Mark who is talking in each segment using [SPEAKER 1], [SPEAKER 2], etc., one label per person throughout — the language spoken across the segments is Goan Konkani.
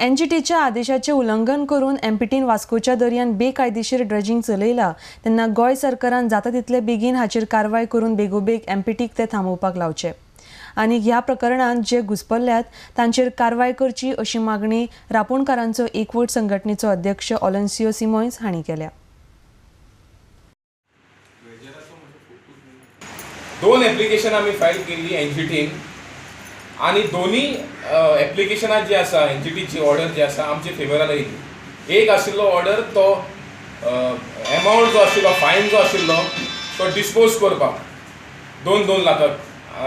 [SPEAKER 1] एनजीटीच्या आदेशाचें उल्लंघन करून एमपीटीन वास्कोच्या दर्यान बेकायदेशीर ड्रेजिंग चलयला तेन्ना गोंय सरकारान जाता तितले बेगीन हाचेर कारवाय करून बेगोबेग एमपीटीक ते थांबोवपाक लावचे आनी ह्या प्रकरणांत जे घुस्पल्यात तांचेर कारवाय करची अशी मागणी रापोणकारांचो एकवट संघटनेचो अध्यक्ष ऑलेन्सियो सिमोयन्स हांणी केल्या.
[SPEAKER 2] दोन एप्लिकेशन आमी फायल केल्ली एनजीटीन आनी दोनी एप्लिकेशनां जी आसा, एनजीटीची ऑर्डर जी आसा, आमचे फेवरान येयली. एक आशिल्लो ऑर्डर तो एमावंट जो आशिल्लो, फायन जो आशिल्लो तो डिस्पोज करपाक 2-2 लाखाक,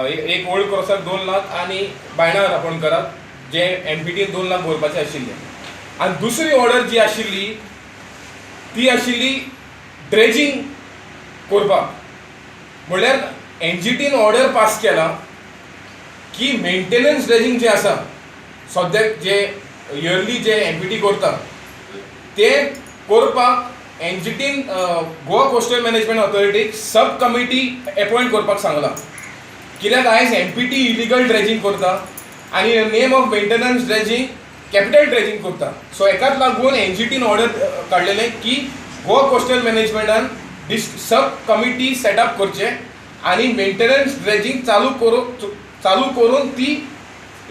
[SPEAKER 2] एक ओल्ड क्रॉसाक 2 लाख आनी बायणा रापोणकाराक जे एमपीटीन 2 लाख भरपाचे आशिल्ले. आनी दुसरी ऑर्डर जी आशिल्ली ती आशिल्ली ड्रेजिंग करपाक. म्हणल्यार एनजीटीन ऑर्डर पास केला की मेंटेनन्स ड्रेजिंग जे आसा, सद्याक जे इयरली जे एमपीटी करता ते करपाक एनजीटीन गोवा कोस्टल मॅनेजमेंट ऑथॉरिटीक सब कमिटी एपॉयंट करपाक सांगलां. कित्याक आयज एमपीटी इलिगल ड्रेजिंग करता आनी name of maintenance dredging capital dredging करता. सो हेकाच लागून एनजीटीन ऑर्डर काडलेलें की गोवा कोस्टल मॅनेजमेंटान दीस सब कमिटी सेटअप करचें आनी मेंटेनन्स ड्रेजिंग चालू करून ती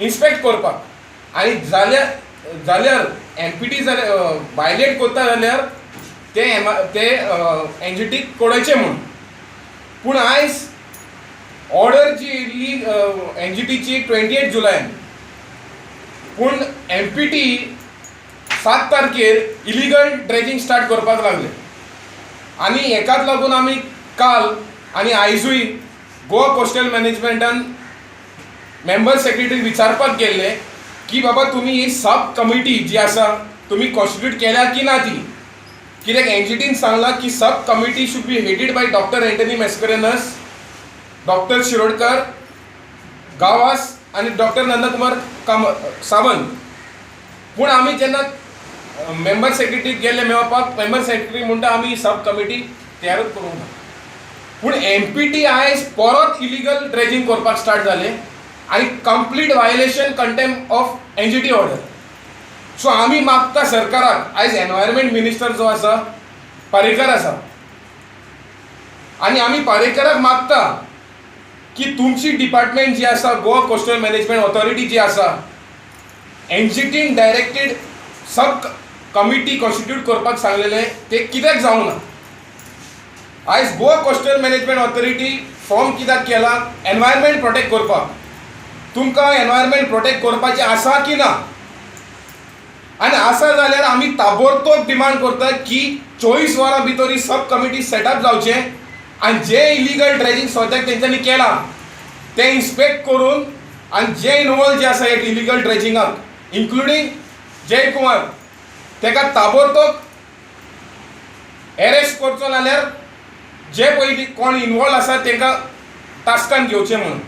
[SPEAKER 2] इन्स्पेक्ट करपाक आनी जाल्यार जाल्यार एमपीटी जाल्यार वायलेट करता जाल्यार ते एम ते एनजीटीक कळोवचें म्हूण. पूण आयज ऑर्डर जी येयल्ली एनजीटीची 28 जुलयान, पूण एमपीटी 7 तारखेर इलिगल ड्रेजिंग स्टार्ट करपाक लागले. आनी हेकाच लागून आमी काल आनी आयजूय गोवा कोस्टल मॅनेजमेंटान मेंबर सेक्रेटरी विचारपाक गेल्ले की बाबा, तुमी ही सब कमिटी जी आसा तुमी कॉन्स्टिट्यूट केल्या की ना ती. कित्याक एनजीटीन सांगलां की sub committee should be headed by Doctor Anthony Mascarenhas, doctor Shirodkar, Gawas आनी डॉक्टर नंदकुमार काम सावंत. पूण आमी जेन्ना मेंबर सेक्रेटरीक गेले मेळपाक, मेंबर सेक्रेटरी म्हणटा, आमी सब कमिटी तयारूच करूंक ना. पूण एमपीटी आयज परत इलिगल ड्रेजिंग करपाक स्टार्ट जालें आनी complete violation, contempt of NGT order. So आमी मागता सरकाराक, आयज एनवायरमेंट मिनिस्टर जो आसा पारेकर आसा आनी आमी पारेकराक मागता की तुमची डिपार्टमेंट जी आसा, गोवा कोस्टल मॅनेजमेंट ऑथॉरिटी जी आसा, एनजीटीन डायरेक्टेड सब कमिटी कॉन्स्टिट्यूट करपाक सांगलेलें तें कित्याक जावंक ना? आयज Goa coastal management authority form कित्याक केला? एनवायरमेंट प्रोटेक्ट करपाक. तुमकां एनवायरमेंट प्रोटेक्ट करपाचें आसा की ना? आनी आसा जाल्यार आमी ताबडतोब डिमांड करता की 24 वरां भितर ही सब कमिटी सेटअप जावचें आनी जे इलिगल ड्रेजिंग सद्याक तेंच्यांनी केलां तें इन्स्पेक्ट करून आनी जे इनवॉल्व जे आसा इलिगल ड्रेजिंगाक, इन्क्लुडींग जय कुमार, तेका ताबडतोब एरेस्ट करचो, नाल्यार जे पयलीं कोण इनवॉल्व आसा तांकां टास्कान घेवचें म्हणून.